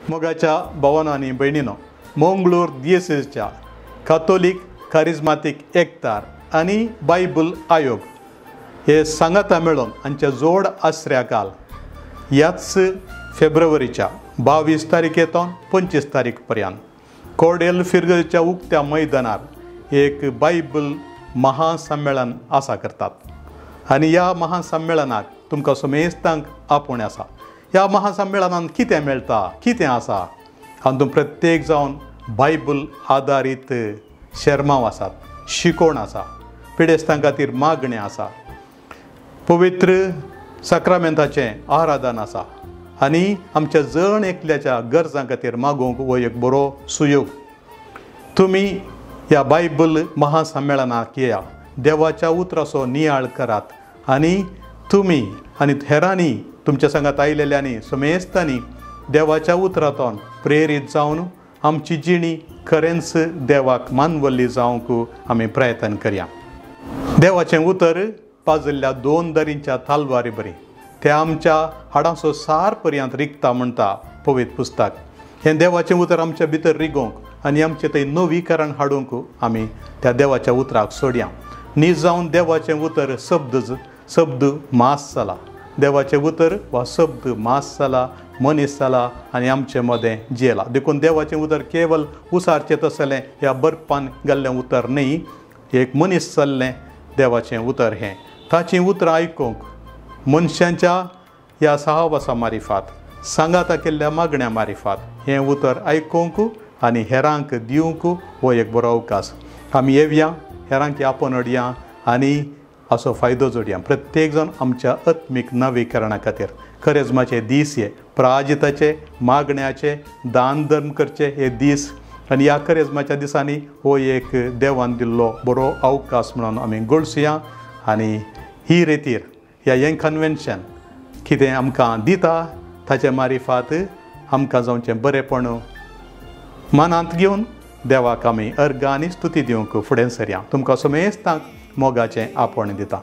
मोगाच्या भावानो आनी भयणीनो, मंगळूर दियसेसच्या कातोलीक कारिज्मातीक एकतार आनी बायबल आयोग हे सांगाता मेळून हांच्या जोड आसऱ्या काल ह्याच फेब्रुवारीच्या 22 तारखेतून 25 तारीख पर्यंत कोडेल फिरगच्या उक्त्या मैदानार एक बायबल महासम्मेलन आसा करतात आनी ह्या महासम्मेलनाक तुमकां समेस्तांक आपोवणें आसा. ह्या महासम्मेलनान कितें मेळटा, कितें आसा, हातूंत प्रत्येक जावन बायबल आदारीत शेरमांव आसात, शिकोवण आसा, पिडेस्तां खातीर मागणें आसा, पवित्र साक्रामेंताचें आराधन आसा आनी आमच्या जण एकल्याच्या गरजां खातीर मागूंक हो एक बरो सुयोग. तुमी ह्या बायबल महासम्मेलनाक येया, देवाच्या उतराचो नियाळ करात आनी तुमी आनी हेरांनी तुमच्या सांगात आयिल्ल्यांनी समेस्तांनी देवाच्या उतरांतून प्रेरीत जावन आमची जिणी खरेंच देवाक मानवल्ली जावंक आमी प्रयत्न करया. देवाचें उतर पाजल्ल्या 2 दरींच्या तालवारी बरी ते आमच्या हाडांचो सार पर्यंत रिगता म्हणटा पवित्र पुस्तक. हें देवाचें उतर आमच्या भितर रिगोवंक आनी आमचें थंय नवीकरण हाडूंक आमी त्या देवाच्या उतराक सोडया. नीज जावन देवाचें उतर शब्द मास जाला, देवाचें उतर वा शब्द मास जाला, मनीस जाला आनी आमचे मदें जियेला. देखून देवाचें उतर केवल उसारचें तसलें ह्या बर्फान घाल्लें उतर न्ही, एक मनीस जाल्लें देवाचें उतर हें. ताचीं उतरां आयकूंक मनशांच्या ह्या सहवासा मारिफात, सांगाता केल्ल्या मागण्या मारिफात हें उतर आयकूंक आनी हेरांक दिवंक हो एक बरो अवकाश. आमी येवया, हेरांक आपोवन हाडया आनी असो फायदो जोडया. प्रत्येक जाण आमच्या आत्मीक नवीकरणा खातीर करेजमाचे दीस हे प्राजिताचे, मागण्याचे, दान धर्म करचे हे दीस आनी ह्या करेजमाच्या दिसांनी हो एक देवान दिल्लो बरो अवकाश म्हणून आमी गळसुया. आनी ही रेतीर ह्या यंग कन्वेन्शन कितें आमकां दिता ताचे मारिफात आमकां जावचें बरेंपण मनांत घेवन देवाक आमी अर्घ आनी स्तुती दिवंक फुडें सरया. तुमकां समेस्तांक मोगाचें आपोवणें दिता.